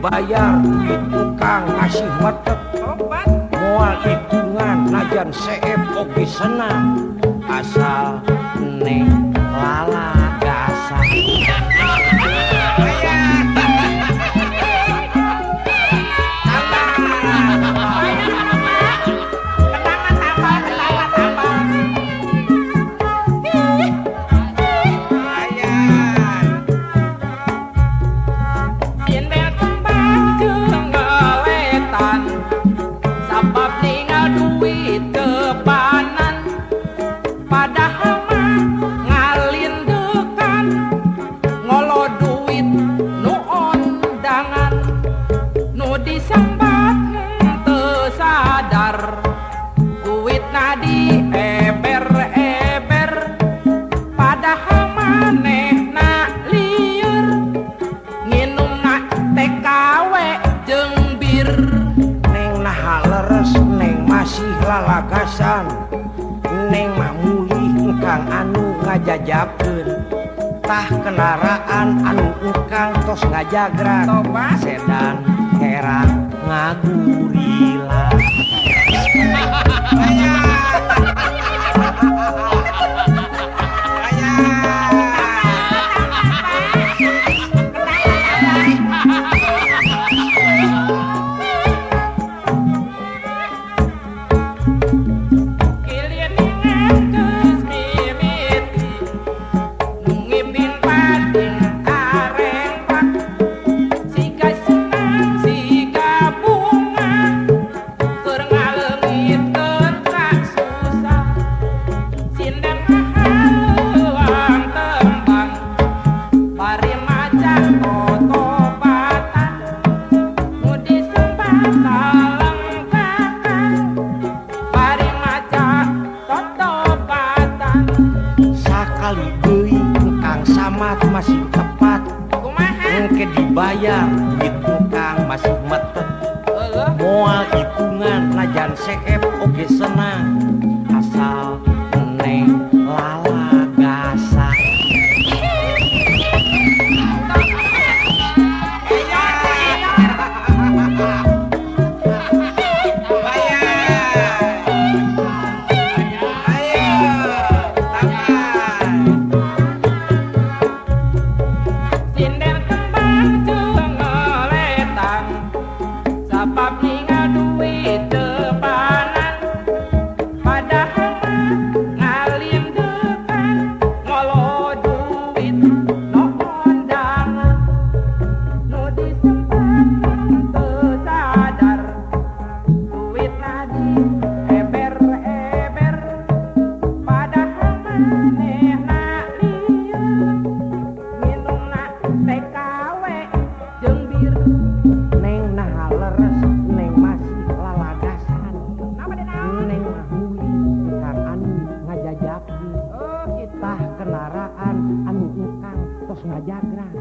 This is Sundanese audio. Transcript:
dibayar duit tukang masih metet moal hitungan najan seep oge senang asal neng lalagasan. Lalagasan neng mah mulih engkang anu ngajajabkeun tah kendaraan anu engkang tos ngajagrak sedan heran ngagurila. Masih tepat engke dibayar duit tukang masih metet moal hitungan najan seep oge senang asal neng lalagasan. Tah kendaraan anu engkang tos ngajagrang